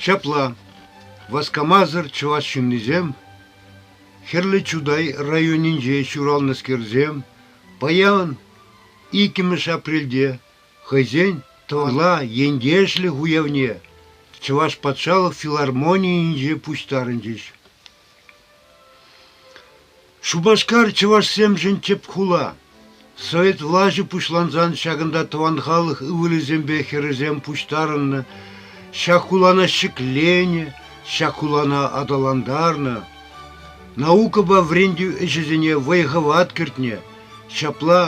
Ҫапла, васкамасӑр чӑваш ҫыннисем Хӗрлӗ Чутай районӗнче ҫуралнӑскерсем паян иккӗмӗш апрельте хӑйсен тӑванла ентешлӗх уявне Чӑваш патшалӑх филармонийӗнче пуҫтарӑнчӗҫ. Шупашкар чӑвашсемшӗн тӗп хула. Совет влаҫӗ пуҫлансан ҫакӑнта тӑван халӑх ывӑлӗсемпе хӗрӗсем пуҫтарӑннӑ, ҫак хулана ҫӗкленӗ, ҫак хулана аталантарнӑ. Наукӑпа вӗрентӳ ӗҫӗсене вӑй-хӑват кӗртнӗ. Ҫапла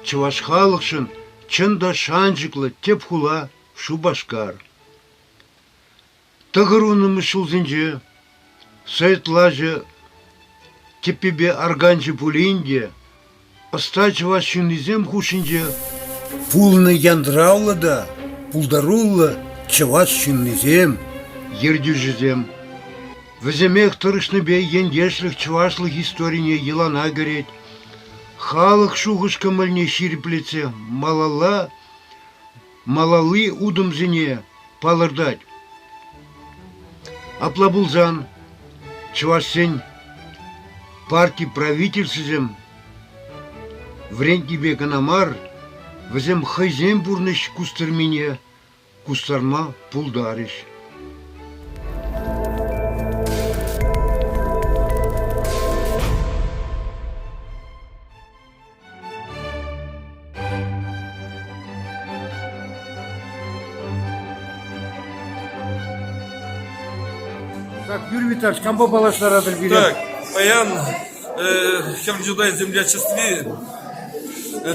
чӑваш халӑхшӑн чӑн та шанчӑклӑ тӗп хула Шупашкар. Тӑхӑрвуннӑмӗш ҫулсенче Совет влаҫӗ тӗппипе арканчӗ пулин те ӑста чӑваш ҫыннисем хушшинче пулнӑ янтравлӑ та пултаруллӑ чӑваш ҫыннисем, ертӳҫӗсем. Вӗсемех тӑрӑшнипе ентешлӗх чӑвашлӑх историне йӑлана кӗрет, халӑх шухӑш-кӑмӑлне ҫирӗплетсе малалла малалли утӑмсене палӑртать. Апла пулсан чӑвашсен парти правительствисем вӗрентнипе кӑна мар, вӗсем хӑйсен пурнӑҫ кустӑрмине кустарма пултарӗҫ. Так, Юрий Витальевич, кампа паллаштаратӑр пире? Так, паян Хӗрлӗ Чутай землячестви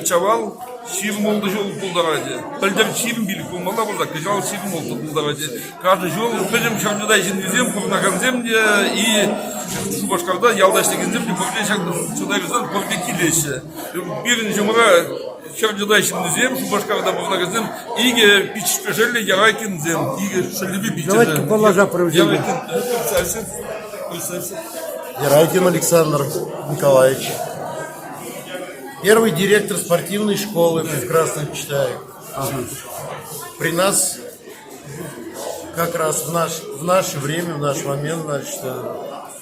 Чавал 26 ҫул пултарать. Пӗлтӗр 25 пулмалла пулса, кӑҫал 26 пултарать. Кашни ҫул пӗтӗм Хӗрлӗ Чутай ҫыннисем, пурӑнакансем те и Шупашкарта ялта ӗҫлекенсем те пурте ҫак Чутайрисем пурте килеҫҫӗ. Пирӗн ҫумра Хӗрлӗ Чутай ҫыннисем, Шупашкарта пурӑнакансем икӗ пиччӗшпе шӑллӗ Ярайкинсем, икӗ шӑллӗпе пиччӗшӗ. Давайте паллашатпӑр вӗсемпе. Ярайкин Александр Николаевич. Первый директор спортивной школы в Красном Читае. Ага. При нас как раз в, наш, в наше время, в наш момент, значит,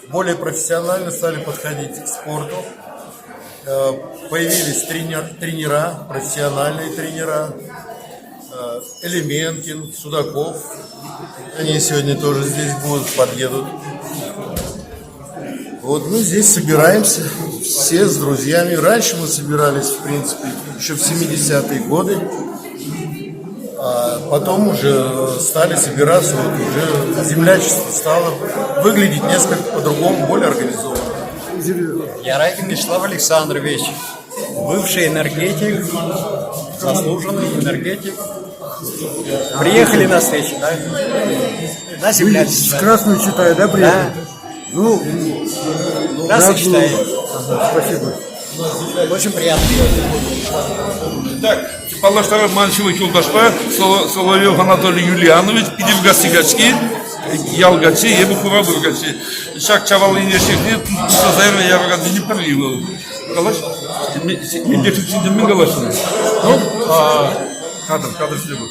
более профессионально стали подходить к спорту. Э, появились тренер, тренера, профессиональные тренера, э, Элеменкин, Судаков. Они сегодня тоже здесь будут, подъедут. Вот мы здесь собираемся все с друзьями. Раньше мы собирались, в принципе, еще в 70-е годы. А потом уже стали собираться, вот уже землячество стало выглядеть несколько по-другому, более организованно. Ярайкин Вячеслав Александрович, бывший энергетик, заслуженный энергетик. Приехали на встречу, да? На землячество. С Красную Читаю, да, приехали? Да. Ну, Красный Читай. Ага, спасибо. Очень приятно. Так, паллаштарам ман ҫывӑх юлташпа Соловьев Анатолий Юлианович, Питӗркасси качки, ял каччи, эпӗ Хуравыр каччи. Ҫак Чавал ентешлӗхне туса яракансене пӗри вӑл. Калаҫ, ентешлӗх ҫинчен мӗн калаҫнӑ? Ну, кадр, кадр ҫине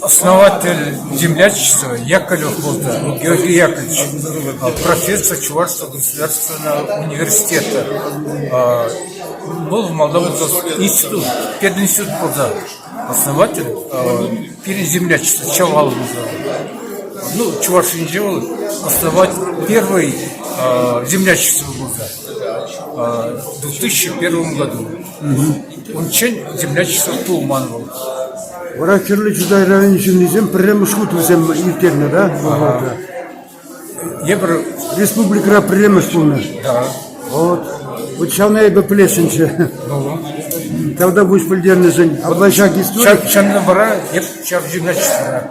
Основатель землячества Яковлев был, Георгий Яковлевич, профессор Чувашского государственного университета. Был в Молдове институт, пединститут был, да, основатель перед землячества Чавал был. Ну, Чуваш делал основать первый землячество был, да, в 2001 году. Унччен землячество пулман вӑл. Вара Хӗрлӗ Чутай районӗн ҫыннисем пӗрремӗш хут вӗсем ирттернӗ, да, вӑхӑтра? Эпир Республикӑра пӗрремӗш пулнӑ. Да. Вот. Вот ҫавна эпӗ пӗлесшӗнччӗ. Ну. Тавтапуҫ пӗлтернӗшӗн. Апла ҫак истори... Ҫак ҫавна вара эп ҫав землячествӑра.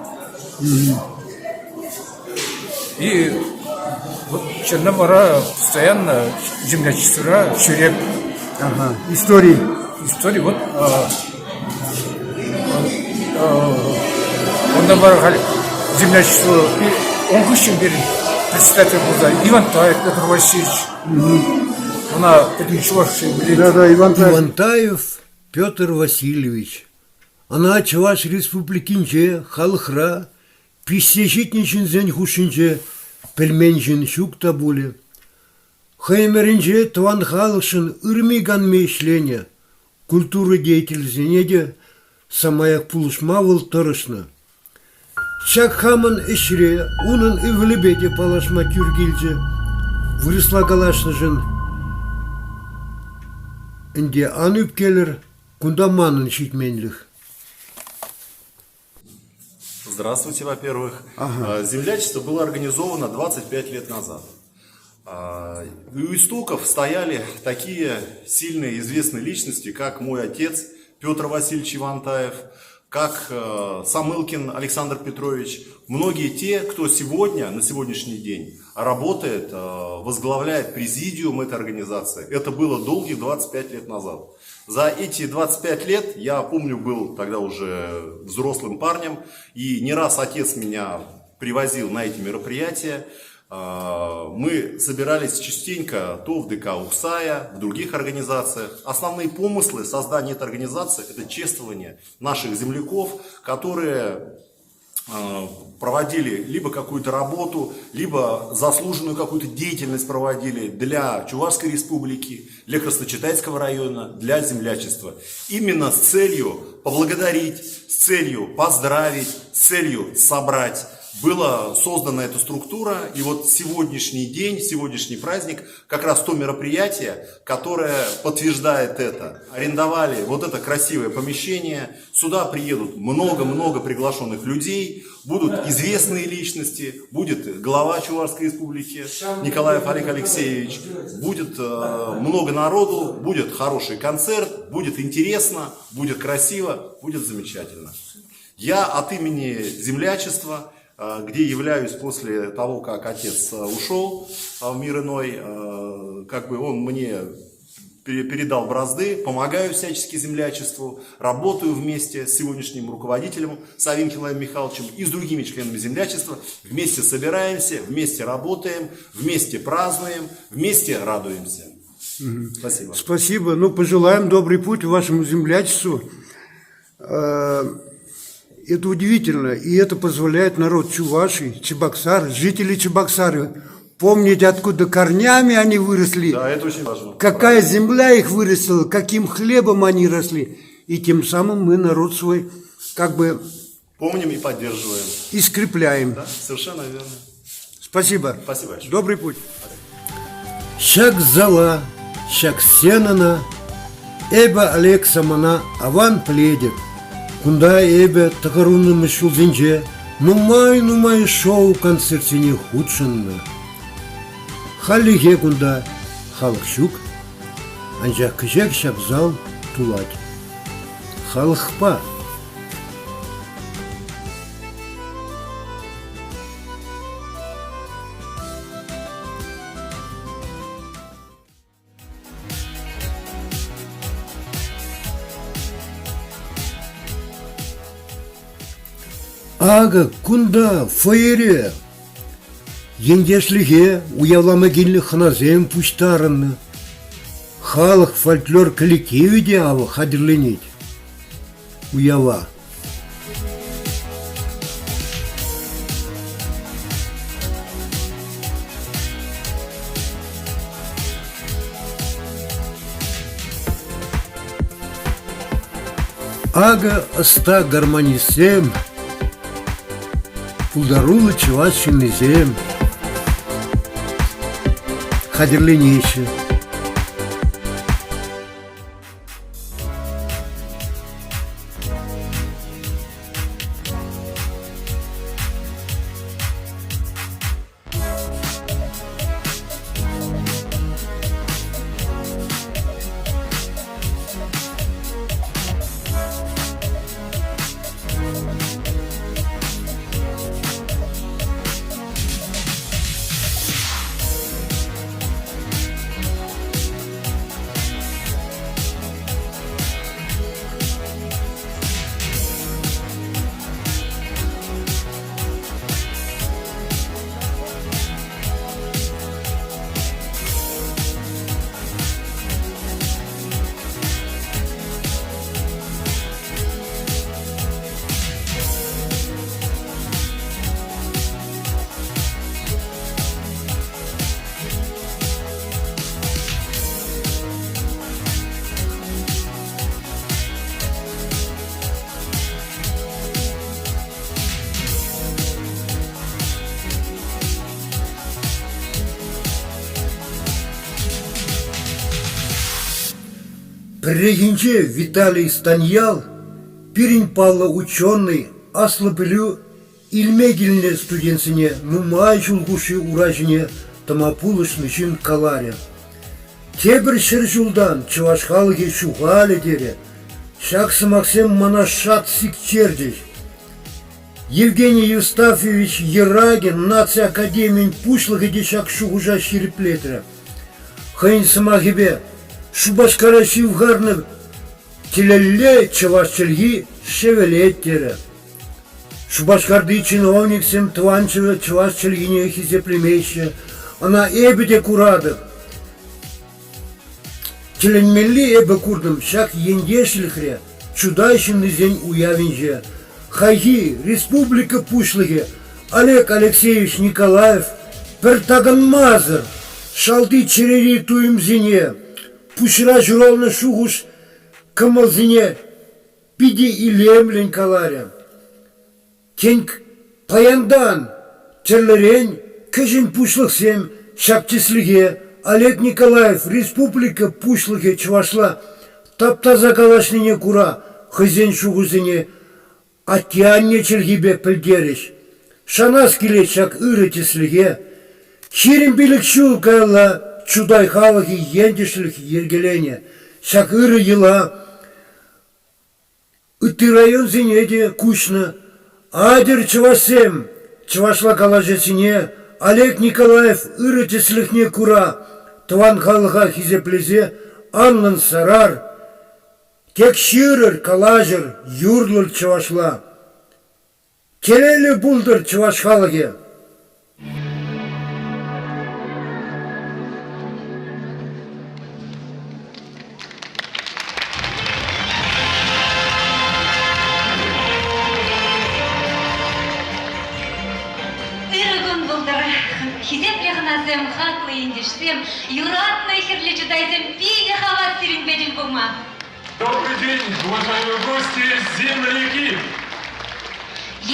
И вот ҫавна вара постоянно землячествӑра ҫӳреп. Ага. Истории. Истории вот Онда вара халь землячество он хыҫҫӑн пирӗн председатель пулса Ивантаев Петр Васильевич. Ӑна пӗтӗм чӑваш пӗлет. Да, да, Ивантаев. Ивантаев Петр Васильевич. Ӑна Чӑваш Республикинче халӑхра пиҫсе ҫитнӗ ҫынсен хушшинче пӗлмен ҫын ҫук та пулӗ. Хӑй ӗмӗрӗнче тӑван халӑхшӑн ырми-канми ӗҫленӗ, культура деятелӗсене те самаях пулӑшма вӑл тӑрӑшнӑ. Ҫак хамӑн ӗҫре унӑн ывӑлӗпе те паллашма тӳр килчӗ. Вырӑсла калаҫнӑшӑн ӗнтӗ ан ӳпкелӗр, кунта манӑн ҫитменлӗх. Здравствуйте, во-первых. Ага. Землячество было организовано 25 лет назад. У истоков стояли такие сильные известные личности, как мой отец Петр Васильевич Ивантаев, как э, Самылкин Александр Петрович, многие те, кто сегодня, на сегодняшний день работает, э, возглавляет президиум этой организации. Это было долгих 25 лет назад. За эти 25 лет, я помню, был тогда уже взрослым парнем, и не раз отец меня привозил на эти мероприятия. А, мы собирались частенько то в ДК Ухсая, в других организациях. Основные помыслы создания этой организации – это чествование наших земляков, которые а, проводили либо какую-то работу, либо заслуженную какую-то деятельность проводили для Чувашской республики, для Красночитайского района, для землячества. Именно с целью поблагодарить, с целью поздравить, с целью собрать была создана эта структура, и вот сегодняшний день, сегодняшний праздник, как раз то мероприятие, которое подтверждает это. Арендовали вот это красивое помещение, сюда приедут много-много приглашенных людей, будут известные личности, будет глава Чувашской республики Николаев Олег Алексеевич, будет э, много народу, будет хороший концерт, будет интересно, будет красиво, будет замечательно. Я от имени землячества, э, где являюсь после того, как отец э, ушел э, в мир иной, как бы он мне передал бразды, помогаю всячески землячеству, работаю вместе с сегодняшним руководителем Савинкиным Михайловичем и с другими членами землячества. Вместе собираемся, вместе работаем, вместе празднуем, вместе радуемся. Спасибо. Спасибо. Ну, пожелаем добрый путь вашему землячеству. Э, это удивительно, и это позволяет народ Чуваши, Чебоксар, жители Чебоксары помнить, откуда корнями они выросли. Да, это очень важно. Какая земля их вырастила, каким хлебом они росли. И тем самым мы народ свой как бы... Помним и поддерживаем. И скрепляем. Да, совершенно верно. Спасибо. Спасибо большое. Добрый путь. Ҫак зала, ҫак сценӑна эпӗ Олег Самана аван пӗлетӗп. Кунта эпӗ тӑхӑрвуннӑмӗш ҫулсенче нумай-нумай шоу-концертсене хутшӑннӑ. Хальлӗхе кунта халӑх ҫук, анчах кӗҫех ҫак зал тулать. Халӑхпа. Акӑ кунта, фойере, ентешлӗхе уявлама килнӗ хӑнасем пуҫтарӑннӑ. Халӑх фольклор коллективӗ те авӑ хатӗрленет уява. Акӑ ӑста гармонистсем, пултаруллӑ чӑваш ҫыннисем хатӗрленеҫҫӗ. Пӗррехинче Виталий Станьял, пирӗн паллӑ ученӑй, аслӑ пӗлӳ илме килнӗ студентсене нумай ҫул хушши ура ҫине тӑма пулӑшнӑ ҫын каларӗ: Тепӗр 100 ҫултан чӑваш халӑхӗ ҫухалӗ терӗ. Ҫак сӑмахсем мана шат сиктерчӗҫ. Евгений Евстафьевич Ерагин наци академийӗн пуҫлӑхӗ те ҫак шухӑша ҫирӗплетрӗ. Хӑйӗн сӑмахӗпе Шупашкара ҫывхарнӑ тӗлелле чӑваш чӗлхи шӗвелет терӗ. Шупашкарти чиновниксем тӑван чӑваш чӗлхине хисеплемеҫҫӗ. Ӑна эпӗ те куратӑп. Тӗлӗнмелли эпӗ куртӑм ҫак ентешлӗхре Чутай ҫыннисен уявӗнче. Хайхи республика Пуҫлӑхӗ Олег Алексеевич Николаев пӗр такӑнмасӑр шалти чӗрери туйӑмсене, пуҫра ҫуралнӑ шухӑш кӑмӑлсене питӗ илемлӗн каларӗ. Тен, паянтан тӗрлӗрен кӗҫӗн пуҫлӑхсем ҫак тӗслӗхе Олег Николаев республика Пуҫлӑхӗ чӑвашла тап-таса калаҫнине кура хӑйсен шухӑшӗсене атте-анне чӗлхипе пӗлтерӗҫ. Шанас килет ҫак ырӑ тӗслӗхе. 25 ҫул каялла Чутай халӑхӗ ентешлӗх йӗркеленӗ. Ҫак ырӑ йӑла Ытти районсене те куҫнӑ. Атьӑр, чӑвашсем, чӑвашла калаҫассине Олег Николаев ырӑ тӗслӗхне кура тӑван халӑха хисеплесе анлӑн сарар, тек ҫырӑр, калаҫӑр, юрлӑр чӑвашла. Телейлӗ пултӑр чӑваш халӑхӗ! Ырӑ кун пултӑр! Хисеплӗ хӑнасем, хаклӑ ентешсем, юратнӑ Хӗрлӗ Чутайсем питӗ хавас сирӗнпе тӗл пулма! Добрый день, уважаемые гости, земляки!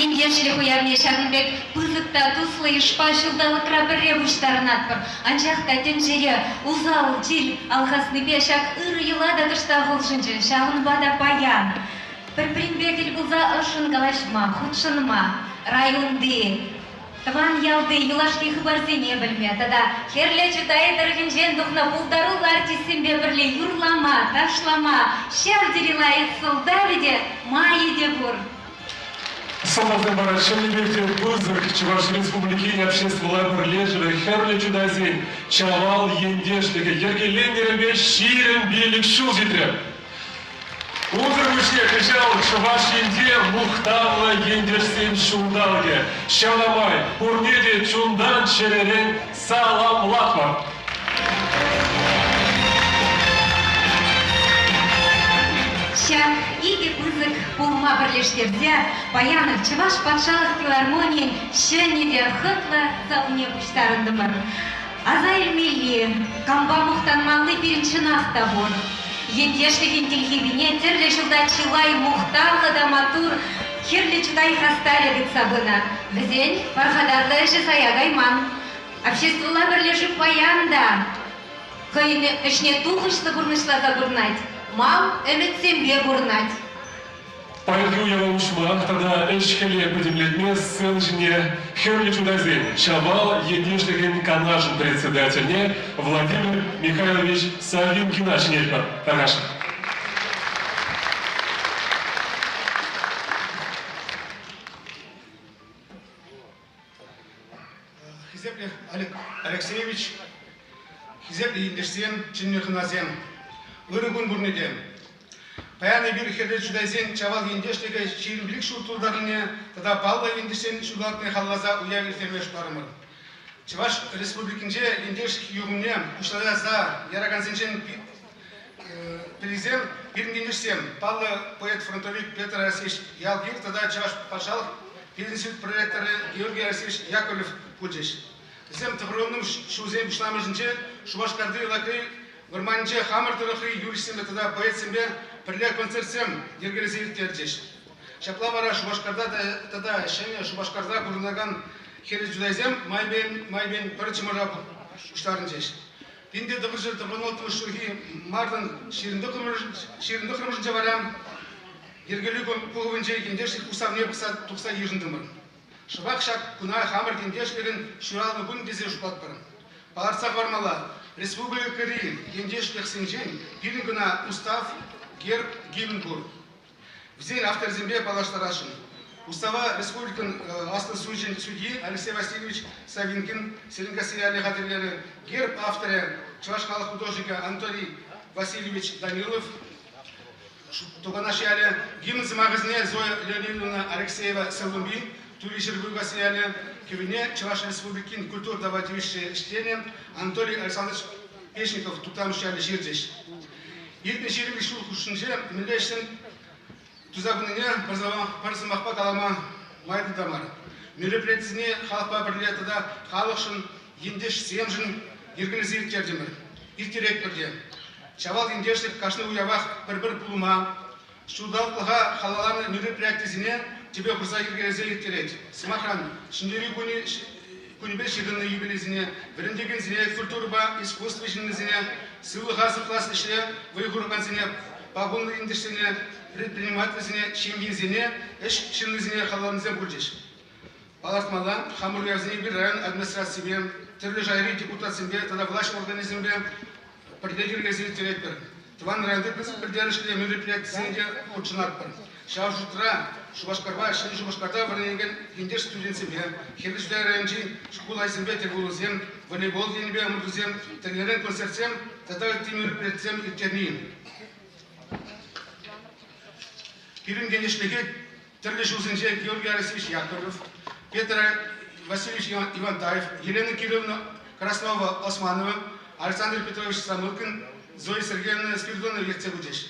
Ентешлӗх уявне ҫакӑн пек пысӑк та туслӑ йышпа ҫулталӑкра пӗрре пуҫтарӑнатпӑр. Анчах та тӗнчере усал чир алхаснипе ҫак ырӑ йӑла та кӑштах улшӑнчӗ. Ҫавӑнпа та паян пӗр-пӗринпе тӗл пулса ӑшшӑн калаҫма, хутшӑнма районти Тӑван ялти юлашки хыпарсене пӗлме тата Хӗрлӗ Чутай тӑрӑхӗнчен тухнӑ пултаруллӑ артистсемпе пӗрле юрлама, ташлама ҫав тери лайӑх сӑлтавӗ те, майӗ те пур. Сӑлтавсем вара чӑннипех те пысӑк. Чӑваш Республикин обществӑлла пӗрлешӗвӗ Хӗрлӗ Чутайсен Чавал ентешлӗхӗ йӗркеленнӗренпе 25 ҫул ҫитрӗ. Унсӑр пуҫне кӑҫал Чӑваш Енте мухтавлӑ ентешсен ҫулталӑкӗ. Ҫавна май пурне те чунтан-чӗререн саламлатпӑр! Ҫак икӗ пысӑк пулӑма пӗрлештерсе паян Чӑваш патшалӑх филармонийӗн ҫӗнӗ те хӑтлӑ залне пуҫтарӑнтӑмӑр. Аса илмелли, кампа мухтанмалли пирӗн чӑнах та пур. Ентешлӗхӗн тилхепине тӗрлӗ ҫулта чылай мухтавлӑ та маттур Хӗрлӗ Чутай хастарӗ тытса пынӑ. Вӗсен пархатарлӑ ӗҫӗ сая кайман. Обществӑлла пӗрлешӳ паян та хӑйӗн ӗҫне тухӑҫлӑ пурнӑҫласа пурӑнать, мал ӗмӗтсемпе пурӑнать. Паянхи уява уҫма тата ӗҫ-хӗле пӗтӗмлетме сцена ҫине Хӗрлӗ Чутайсен Ҫавал ентешлӗхӗн канашӗн председательне Владимир Михайлович Савинкина чӗнетпӗр. Тархасшӑн. Хисеплӗ Олег Алексеевич, хисеплӗ ентешсем, чӗннӗ хӑнасем, ырӑ кун пурне те. Паян эпир Хӗрлӗ Чутайсен Чавал ентешлӗхӗ 25 ҫул тултарнине тата паллӑ ентешсен ҫулталӑкне халалласа уяв ирттерме шутларӑмӑр. Чӑваш Республикинче ентешлӗх юхӑмне пуҫласа яракансенчен пӗрисем пирӗн ентешсем, паллӑ поэт-фронтовик Петр Алексеевич Ялгир тата Чӑваш патшалӑх пединститут проректорӗ Георгий Алексеевич Яковлев пулчӗҫ. Вӗсем тӑхӑрвуннӑмӗш ҫулсен пуҫламӑшӗнче Шупашкарти Лакрей вӑрманӗнче хамӑр тӑрӑхри юрӑҫсемпе тата поэтсемпе пӗрле концертсем йӗркелесе ирттерчӗҫ. Ҫапла вара Шупашкарта тата Ҫӗнӗ Шупашкарта пурӑнакан хӗрлӗ чутайсем майӗпен пӗр чӑмӑра пуҫтарӑнчӗҫ. 1996 ҫулхи мартӑн 29-мӗшӗнче вара йӗркелӳ пухӑвӗнче ентешлӗх уставне пӑхса тухса йышӑнтӑмӑр. Шӑпах ҫак куна хамӑр ентешлӗхӗн ҫуралнӑ кун тесе шутлатпӑр. Палӑртса хӑвармалла, республикӑри ентешлӗхсенчен пирӗн кӑна устав, герб, гимн пур. Вӗсен авторӗсемпе паллаштарасшӑн. Устава республикӑн Аслӑ сучӗн судйи Алексей Васильевич Савинкин Серенкасси ялӗ хатӗрлерӗ. Герб авторӗ чӑваш халӑх художникӗ Анатолий Васильевич Данилов. Туканаш ялӗ гимн сӑмахӗсене Зоя Леонидовна Алексеева Сывлӑмпи, Тури Ҫӗрпӳкасси ялӗ кӗввине Чӑваш Республикин культура тава тивӗҫлӗ ӗҫченӗ Анатолий Александрович Печников Туктамӑш ялӗ ҫырчӗҫ. Иртнӗ 20 ҫул хушшинче мӗнле ӗҫсем туса пынине пӗр сӑмахпа калама май та мар. Мероприятисене халӑхпа пӗрле тата халӑхшӑн, ентешсемшӗн йӗркелесе ирттертӗмӗр, ирттеретпӗр те. Ҫавал ентешлӗх кашни уявах пӗр-пӗр пулӑма, ҫулталӑклӑха халалланӑ мероприятисене тӗпе хурса йӗркелесе ирттерет. Сӑмахран, Ҫӗнтерӳ кунӗ кунӗпе ҫыхӑннӑ юбилейсене, вӗрентекенсене, культурӑпа искусство ҫыннисене, сывлӑха сыхлас ӗҫре вӑй хуракансене, пакунлӑ ентешсене, предпринимательсене, ҫемьесене, ӗҫ ҫыннисене халалланисем пулчӗҫ. Палӑртмалла, хамӑр уявсене эпир район администрацийӗпе, тӗрлӗ шайри депутатсемпе тата влаҫ органӗсемпе пӗрле йӗркелесе ирттеретпӗр. Тӑван районти пысӑк пӗлтерӗшлӗ мероприятисене те хутшӑнатпӑр. Ҫав шутра Шупашкарпа Ҫӗнӗ Шупашкарта вӗренекен ентеш студентсемпе, Хӗрлӗ Чутай районӗнчи шкул ачисемпе тӗлпулусем, волейбол енӗпе ӑмӑртусем, тӗрлӗрен концертсем тата ытти мероприятисем ирттерни. Пирӗн ентешлӗхе Тӗрлӗ ҫулсенче Георгий Алексеевич Яковлев, Петр Васильевич Ивантаев, Елена Кирилловна Краснова-Османова, Александр Петрович Самылкин, Зоя Сергеевна Спиридонова ертсе пычӗҫ.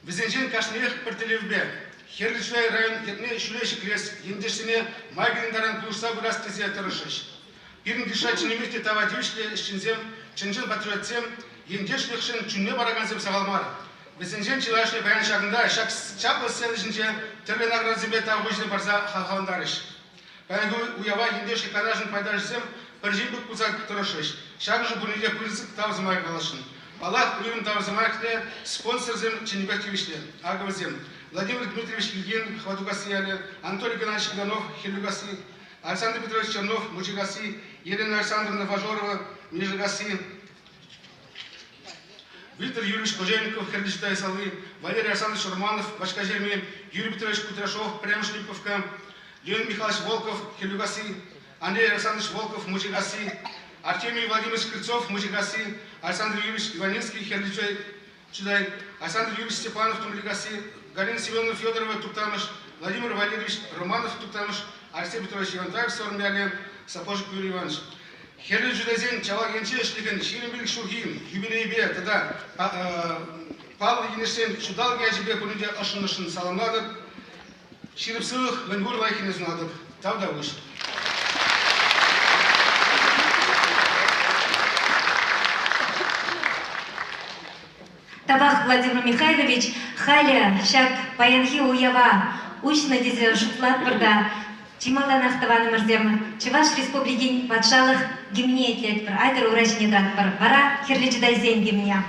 Вӗсенчен кашниех пӗр тӗллевпе Хӗрлӗ Чутай район ятне ҫӳле ҫӗклес, ентешсене май килнӗ таран пулӑшса пырас тесе тӑрӑшрӗҫ. Пирӗн йышра чӑннипех те тава тивӗҫлӗ ӗҫченсем, чӑн-чӑн патриотсем, ентешлӗхшӗн чунне паракансем сахал мар. Вӗсенчен чылайӑшне паян ҫакӑнта, ҫак чаплӑ сцена ҫинче тӗрлӗ наградӑсемпе тав хучӗсем парса хавхалантарӗҫ. Паянхи уява ентешлӗх канашӗн пайташӗсем пӗр ҫын пек пулса тӑрӑшрӗҫ. Ҫакӑншӑн пурне те пысӑк тав сӑмахӗ каласшӑн. Паллах, уйрӑм тав сӑмахне спонсорсем чӑннипех тивӗҫлӗ. Акӑ вӗсем: Владимир Дмитриевич Ильин, Хватукасси ялӗ, Анатолий Геннадьевич Иванов, Хӗрлӳкасси, Александр Петрович Чернов, Мучикасси, Елена Александровна Фажорова, Нижегасси, Виктор Юрьевич Кожевников, Хӗрлӗ Чутай сали, Валерий Александрович Романов, Ваҫкаҫырми, Юрий Петрович Кудряшов, Пӗрремӗш Липовка, Леонид Михайлович Волков, Хӗрлӳкасси, Андрей Александрович Волков, Мучикасси, Артемий Владимирович Крыльцов, Мучикасси, Александр Юрьевич Иванинский, Хӗрлӗ Чутай, Александр Юрьевич Степанов, Тумликасси, Галина Семеновна Федорова, Туктамӑш, Владимир Валерьевич Романов, Туктамӑш, Алексей Петрович Ивантаев, Сормяле, Сапожник Юрий Иванович. Хӗрлӗ Чутайсен Чавал енче ӗҫлекен 25 ҫулхи юбилейпе тата паллӑ ентешсен ҫулталӑк ячӗпе пурне те ӑшшӑн-ӑшшӑн саламлатӑп. Ҫирӗп сывлӑх, мӗнпур лайӑххине сунатӑп. Тавтапуҫ. Тавах, Владимир Михайлович, халӗ ҫак паянхи уява уҫнӑ тесе шутлатпӑр та чи малтанах, тӑванӑмӑрсем, Чӑваш Республикин патшалӑх гимне итлетпӗр. Айтӑр ура ҫине тӑратпӑр. Вара Хӗрлӗ Чутайсен гимне.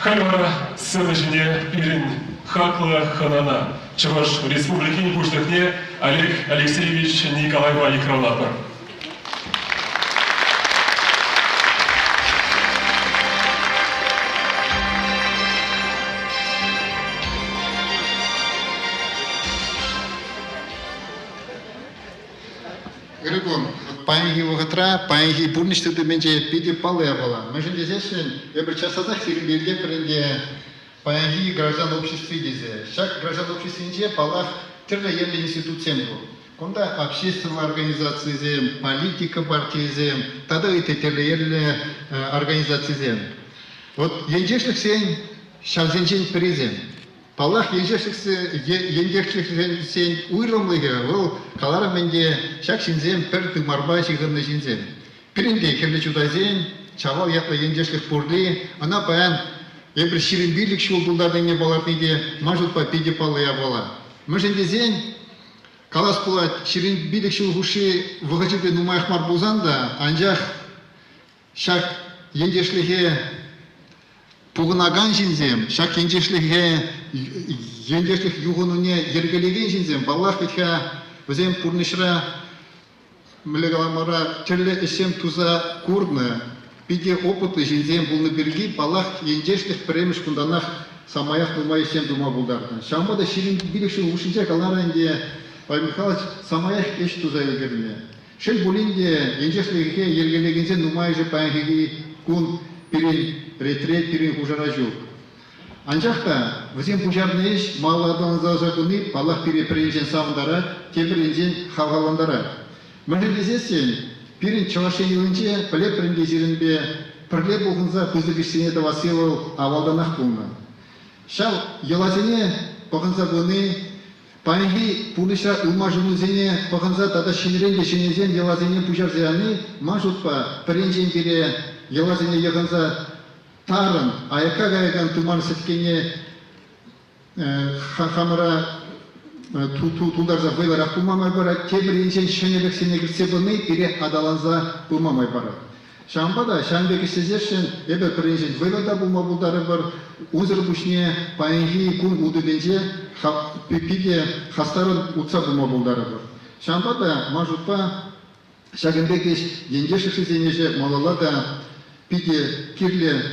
Халь вара сцена ҫине пирӗн хаклӑ хӑнана, Чӑваш Республикин Пуҫлӑхне Олег Алексеевич Николаева йыхравлатпӑр. Ырӑ кун. Паянхи вӑхӑтра, паянхи пурнӑҫ тытӑмӗнче питӗ паллӑ япала. Мӗншӗн тесессӗн эпир час-часах сирӗнпе илтетпӗр ӗнтӗ паянхи граждан обществи тесе. Ҫак граждан обществинче, паллах, тӗрлӗ енлӗ институтсем пур. Кунта обществӑлла организацисем, политика партийӗсем тата ытти тӗрлӗ енлӗ организацисем. Вот ентешлӗхсен ҫавсенчен пӗрисем. Паллах, ентешлӗхсен уйрӑмлӑхӗ вӑл, каларӑм ӗнтӗ, ҫак ҫынсем пӗр тымарпа ҫыхӑннӑ ҫынсем. Пирӗн те Хӗрлӗ Чутайсен Чавал ятлӑ ентешлӗх пурри, ӑна паян эпир 25 ҫул тултарнине палӑртни те ман шутпа питӗ паллӑ япала. Мӗншӗн тесен, калас пулать, 25 ҫул хушши вӑхӑчӗпе нумаях мар пулсан та, анчах Ҫак ентешлӗхе пухӑнакан ҫынсем, ҫак ентешлӗхе ентешлӗх юхӑнӑвне йӗркелекен ҫынсем, паллах вӗт-ха, вӗсем пурнӑҫра мӗнле каламара тӗрлӗ ӗҫсем туса курнӑ, питӗ опытлӑ ҫынсем пулнӑ пирки, паллах, ентешлӗх пӗрремӗш кунтанах самаях нумай ӗҫсем тума пултарнӑ. Ҫавӑнпа та 25 ҫул хушшинче каларӗ ӗнтӗ Павел Михайлович самаях ӗҫ туса ӗлкӗрнӗ. Шел пулин те, ентешлӗхе йӗркелекенсен нумайӑшӗ паянхи кун пирӗн ретре, пирӗн хушӑра ҫук. Анчах та вӗсем пуҫарнӑ ӗҫ малалла аталанса пыни, паллах, пире пӗр енчен савӑнтарать, тепӗр енчен хавхалантарать. Мӗншӗн тесессӗн пирӗн Чӑваш Ен йӑлинче пӗлетпӗр ӗнтӗ сирӗнпе пӗрле пухӑнса пысӑк ӗҫсене тӑвасси вӑл авалтанах пулнӑ. Ҫав йӑласене пӑхӑнса пыни Паянхи пурнӑҫра ылмашӑнусене пӑхӑнса тата ҫӗнӗрен те ҫӗнӗсем йӑласене пуҫарса яни, ман шутпа, пӗринчен пире йӑласене йӑхӑнса тарӑн, аякка каякан тымар сӗткене хамӑра тултарса вӑйлӑрах пулма май парать, тепӗр енчен ҫӗнӗлӗхсене кӗртсе пыни пире аталанса пыма май парать. Ҫавӑнпа та ҫавӑн пек ӗҫлесешшӗн эпӗ пӗринчен вӑйлӑ та пулма пултарӑпӑр. Унсӑр пуҫне паянхи кун утӑмӗнче питӗ хастаррӑн утса пыма пултарӑпӑр. Ҫавӑнпа та ман шутпа ҫакӑн пек ӗҫ ентешлӗхсен ӗҫӗ малалла та питӗ кирлӗ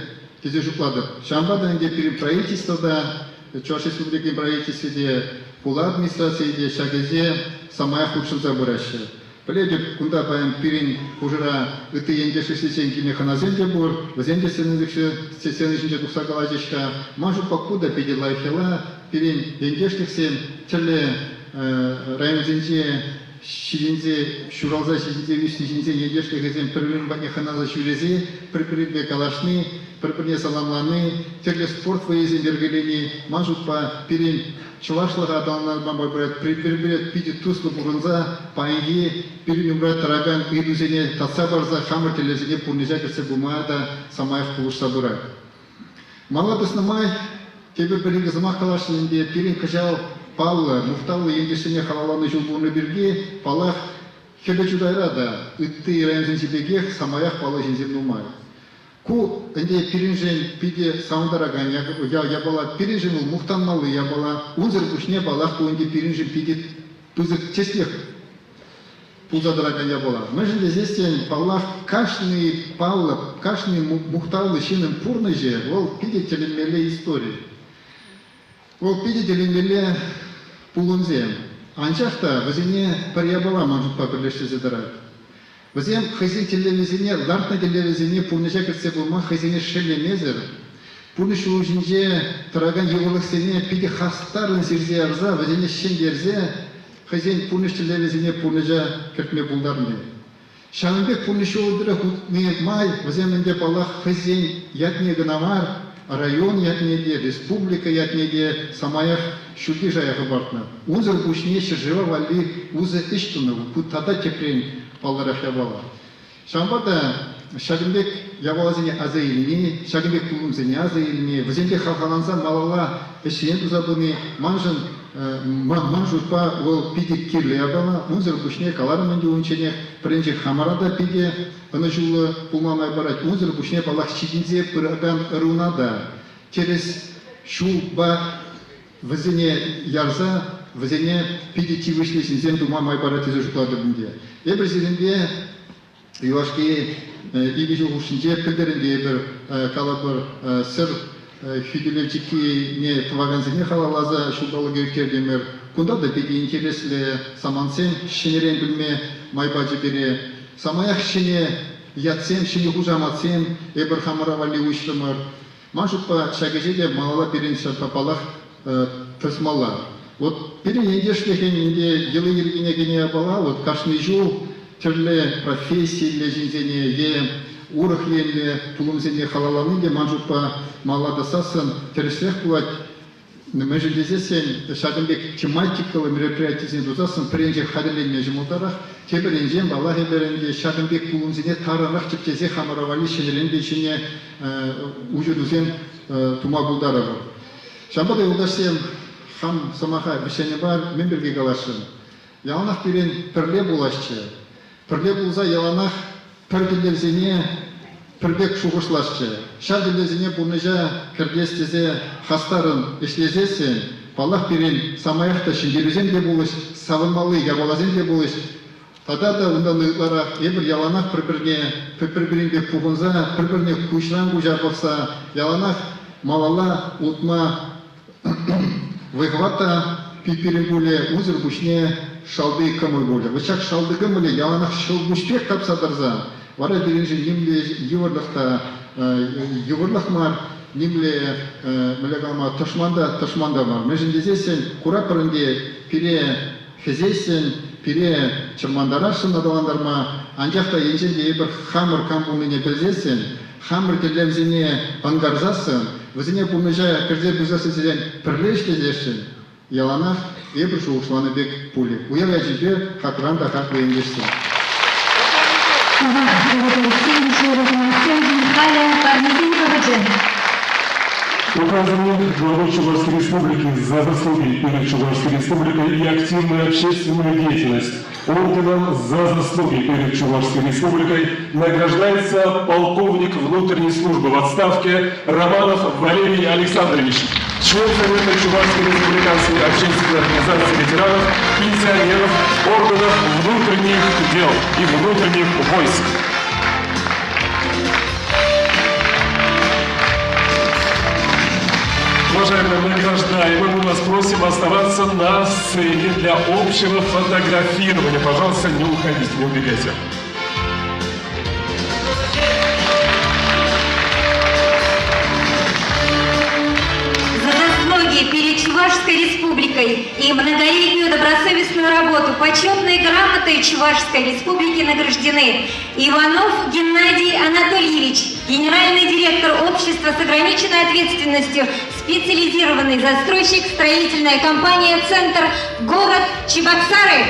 тесе шутлатӑп. Ҫавӑнпа та ӗнтӗ пирӗн правительство та, Чӑваш Республикин правительстви те, хула администрацийӗ те ҫак ӗҫе самаях хутшӑнса пыраҫҫӗ. Пӗлетӗп, кунта паян пирӗн хушӑра ытти ентешлӗхсенчен килнӗ хӑнасем те пур. Вӗсем те сцена ҫинче тухса калаҫӗҫ-ха. Ман шутпа, ку та питӗ лайӑх йӑла. Пирӗн ентешлӗхсем тӗрлӗ районсенче ҫитӗнсе, ҫуралса ҫитӗнсе ӳснӗ ҫынсен ентешлӗхӗсем пӗр-пӗрин патне хӑнаса ҫӳресе пӗр-пӗринпе калаҫни, пӗр-пӗрне саламлани, тӗрлӗ спорт вӑййисем йӗркелени, ман шутпа, пирӗн чӑвашлӑха аталантарма пырать, пӗр-пӗринпе питӗ туслӑ пурӑнса паянхи пирӗн умра тӑракан ыйтусене татса парса хамӑр тӗллевсене пурнӑҫа кӗртсе пыма та самаях пулӑшса пырать. Мала тӑснӑ май тепӗр пӗр-икӗ сӑмах каласшӑн ӗнтӗ. Пирӗн кӑҫал паллӑ, мухтавлӑ ентешсене халалланӑ ҫул пулнӑ пирки, паллах, Хӗрлӗ Чутайра та ытти районсенчи пекех самаях паллӑ ҫынсем нумай. Ку ӗнтӗ пирӗншӗн питӗ савӑнтаракан япала, пирӗншӗн вӑл мухтанмалли япала. Унсӑр пуҫне, паллах, ку ӗнтӗ пирӗншӗн питӗ пысӑк тӗслӗх пулса тӑракан япала. Мӗншӗн тесессӗн, паллах, кашни паллӑ, кашни мухтавлӑ ҫыннӑн пурнӑҫӗ вӑл питӗ тӗлӗнмелле истори. Вӑл питӗ тӗлӗнмелле пулӑмсем. Анчах та вӗсене пӗр япала ман шутпа пӗрлештерсе тӑрать. Вӗсем хӑйсен тӗллевӗсене, лартнӑ тӗллевӗсене пурнӑҫа кӗртсе пыма хӑйсене шеллемесӗр, пурнӑҫ ҫулӗ ҫинче тӑракан йывӑрлӑхсене питӗ хастаррӑн сирсе ярса, вӗсене ҫӗнтерсе хӑйсен пурнӑҫ тӗллевӗсене пурнӑҫа кӗртме пултарни. Ҫавӑн пек пурнӑҫ ҫулӗ тӑрӑх утни май вӗсем ӗнтӗ, паллах, хӑйсен ятне кӑна мар, район ятне те, республика ятне те самаях ҫӳлти шая хӑпартнӑ. Унсӑр пуҫне ҫӗршыва валли усӑ ӗҫ тунӑ, ку тата тӗпрен паллӑрах япала. Ҫавӑнпа та ҫакӑн пек япаласене аса илни, ҫакӑн пек пулӑмсене аса илни, вӗсемпе хавхаланса малалла ӗҫсене туса пыни маншӑн, ман шутпа, вӑл питӗ кирлӗ япала. Унсӑр пуҫне, каларӑм ӗнтӗ унчченех, пӗринче хамӑра та питӗ ӑнӑҫуллӑ пулма май парать. Унсӑр пуҫне, паллах, ҫитӗнсе пыракан ӑруна та. Тӗрӗс ҫулпа вӗсене ярса вӗсене питӗ тивӗҫлӗ ҫынсем тума май парать тесе шутлатӑп ӗнтӗ. Эпир сирӗнпе юлашки икӗ ҫул хушшинче пӗлтӗр ӗнтӗ эпир калӑпӑр сӗр хӳтӗлев чиккине тӑвакансене халалласа ҫулталӑк ирттертӗмӗр. Кунта та питӗ интереслӗ самантсем ҫӗнӗрен пӗлме май пачӗ пире. Самаях ҫӗнӗ ятсем, ҫӗнӗ хушаматсем эпир хамӑра валли уҫрӑмӑр. Ман шутпа, ҫак ӗҫе те малалла пирӗн паллах тӑсмалла. Вот пирӗн ентешлӗхӗн ӗнтӗ йӑли-йӗркине кӗнӗ япала вот кашни ҫул тӗрлӗ профессиллӗ ҫынсене е урӑх енлӗ пулӑмсене халаллани те ман шутпа малалла тӑсассӑн тӗрӗсрех пулать. Мӗншӗн тесессӗн ҫакӑн пек тематикӑллӑ мероприятисене тусассӑн пӗр енчен хатӗрленме ҫӑмӑлтарах, тепӗр енчен, паллах, эпир ӗнтӗ ҫакӑн пек пулӑмсене тарӑнрах тӗпчесе хамӑра валли ҫӗнӗрен те ҫӗнӗ уҫӑтусем тума пултарӑпӑр. Ҫавӑнпа та, юлташсем, хам сӑмаха вӗҫленӗ пар, мӗн пирки каласшӑн? Яланах пирӗн пӗрле пуласчӗ. Пӗрле пулса яланах пӗр тӗллевсене пӗр пек шухӑшласчӗ. Ҫав тӗллевсене пурнӑҫа кӗртес тесе хастаррӑн ӗҫлесессӗн, паллах, пирӗн самаях та ҫӗнтерӳсем те пулӗҫ, савӑнмалли япаласем те пулӗҫ. Тата та унтан ытларах эпир яланах пӗр-пӗрне, пӗр-пӗринпе пухӑнса, пӗр-пӗрне куҫран куҫа пӑхса яланах малалла утма Вӑй-хӑват та пирӗн пулӗ, унсӑр пуҫне шалти кӑмӑл пулӗ. Вӑт ҫак шалти кӑмӑлӗ яланах ҫӑлкуҫ пек тапса тӑрсан, вара пирӗншӗн нимле йывӑрлӑх та йывӑрлӑх мар, нимле мӗнле калама, тӑшман та тӑшман та мар. Мӗншӗн тесессӗн куратпӑр ӗнтӗ пире хӗсессӗн, пире чӑрмантарасшӑн аталантарма, анчах та енчен те эпир хамӑр кам пулнине пӗлсессӗн, хамӑр тӗллевсене ӑнкарсассӑн, вӗсене пурнӑҫа кӗрсе пырсассӑн пӗрле ӗҫлесешӗн яланах эпир шухӑшланӑ пек пулӗ. Уяв ячӗпе хакран та хаклӑ ентешсем. Халӗ парнесен вӑхӑчӗ. Указанный главой Чувашской Республики за заслуги перед Чувашской Республикой и активную общественную деятельность орденом «За заслуги перед Чувашской Республикой» награждается полковник внутренней службы в отставке Романов Валерий Александрович, член Совета Чувашской Республиканской общественной организации ветеранов, пенсионеров, органов внутренних дел и внутренних войск. Уважаемые награждаемые, мы вас просим оставаться на сцене для общего фотографирования. Пожалуйста, не уходите, не убегайте. За заслуги перед Чувашской Республикой и многолетнюю добросовестную работу почетной грамотой Чувашской Республики награждены Иванов Геннадий Анатольевич, генеральный директор общества с ограниченной ответственностью, специализированный застройщик, строительная компания «Центр», город Чебоксары.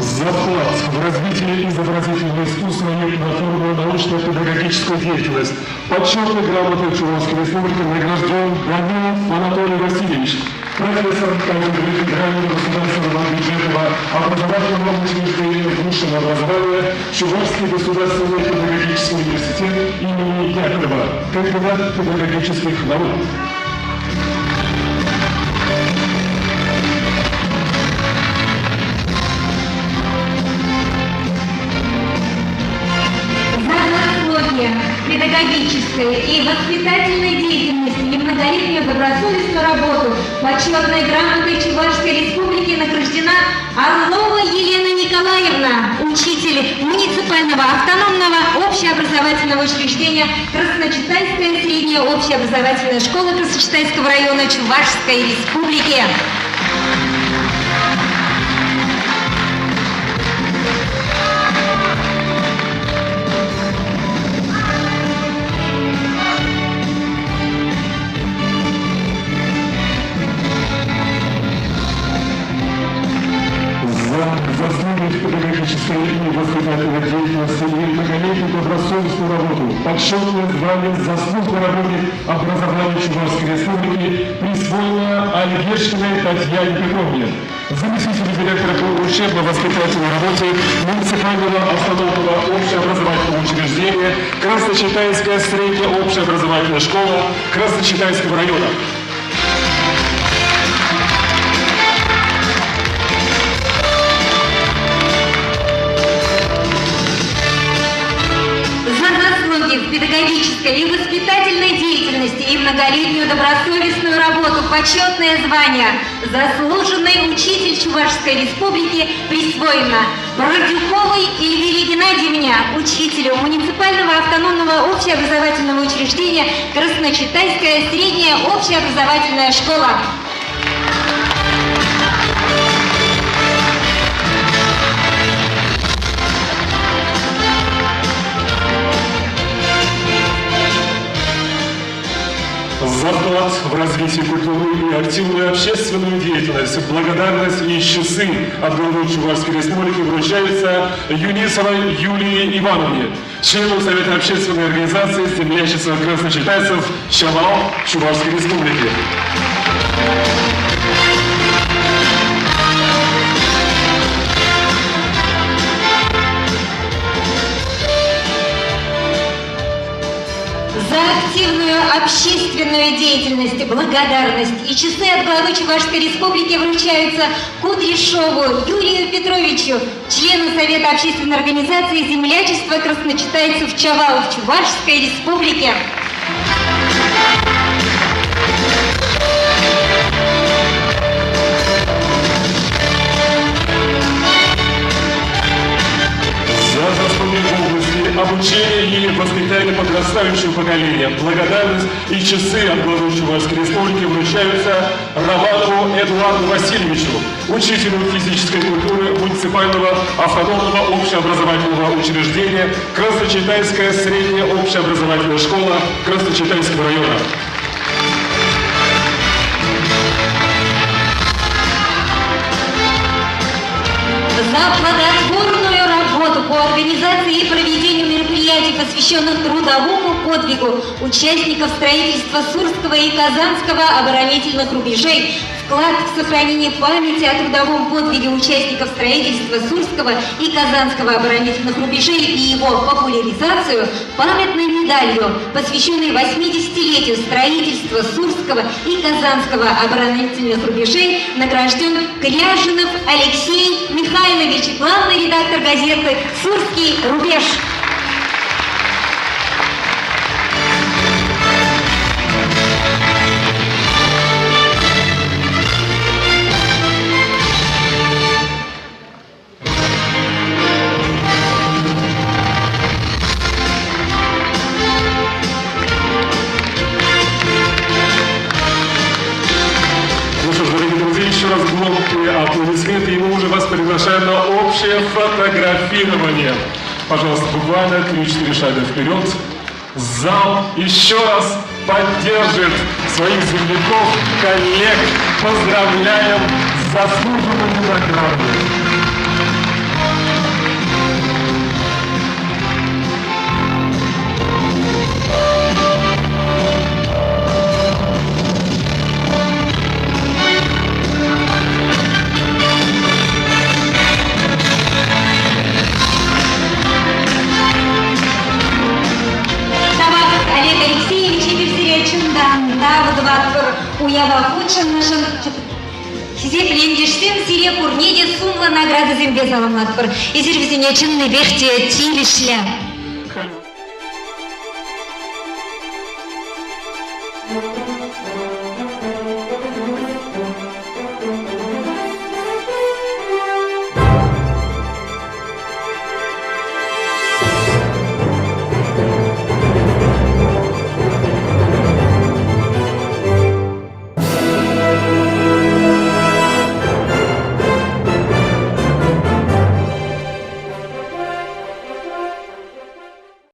За вклад в развитие изобразительного искусства и плодотворную научно-педагогическую деятельность почетной грамотой Чувашской Республики награжден Данилов Анатолий Васильевич, профессор кафедры федерального государственного бюджетного образовательного учреждения высшего образования Чувашский государственный педагогический университет имени Яковлева, кандидат педагогических наук. За заслуги педагогической и воспитательной деятельности и многолетнюю добросовестную работу почетной грамотой Чувашской Республики награждена Орлова Елена Николаевна, учитель муниципального автономного общеобразовательного учреждения Красночитайская средняя общеобразовательная школа Красночитайского района Чувашской Республики. За заслуги в педагогической и воспитательной деятельности и многолетнюю добросовестную работу почетное звание «Заслуженный работник образования Чувашской Республики» присвоено Альгешкиной Татьяне Петровне, заместителю директора по учебно-воспитательной работе муниципального автономного общеобразовательного учреждения Красночитайская средняя общеобразовательная школа Красночитайского района. За заслуги в педагогической и воспитательной деятельности и многолетнюю добросовестную работу почетное звание «Заслуженный учитель Чувашской Республики» присвоено Бородюковой Эльвире Геннадьевне, учителю муниципального автономного общеобразовательного учреждения Красночитайская средняя общеобразовательная школа. За вклад в развитие культуры и активную общественную деятельность, благодарность и часы от главы Чувашской Республики вручаются Юнисовой Юлии Ивановне, члену Совета общественной организации землячества красночитайцев Чавал Чувашской Республики. За активную общественную деятельность, благодарность и часы от главы Чувашской Республики вручаются Кудряшову Юрию Петровичу, члену Совета общественной организации «Землячество красночитайцев Чавал» в Чувашской Республике. За заслуги в области обучения и воспитания подрастающего поколения благодарность и часы от главы Чувашской Республики вручаются Романову Эдуарду Васильевичу, учителю физической культуры муниципального автономного общеобразовательного учреждения Красночитайская средняя общеобразовательная школа Красночитайского района. За плодотворную работу по организации и проведению мероприятий, посвященных трудовому подвигу участников строительства Сурского и Казанского оборонительных рубежей, вклад в сохранение памяти о трудовом подвиге участников строительства Сурского и Казанского оборонительных рубежей и его популяризацию памятной медалью, посвященной 80-летию строительства Сурского и Казанского оборонительных рубежей, награжден Кряжинов Алексей Михайлович, главный редактор газеты «Сурский рубеж». Ну что ж, дорогие друзья, еще раз громкие аплодисменты, и мы уже вас приглашаем на общее фотографирование. Пожалуйста, буквально 3-4 шага вперед. Зал еще раз поддержит своих земляков, коллег. Поздравляем с заслуженными наградами. Тавах Олег Алексеевич эпир сире чунтан тав тӑватпӑр. Уява хутшӑннӑшӑн хисеплӗ ентешсем сире пурне те сумлӑ наградӑсемпе саламлатпӑр. Эсир вӗсене чӑннипех те тивӗҫлӗ.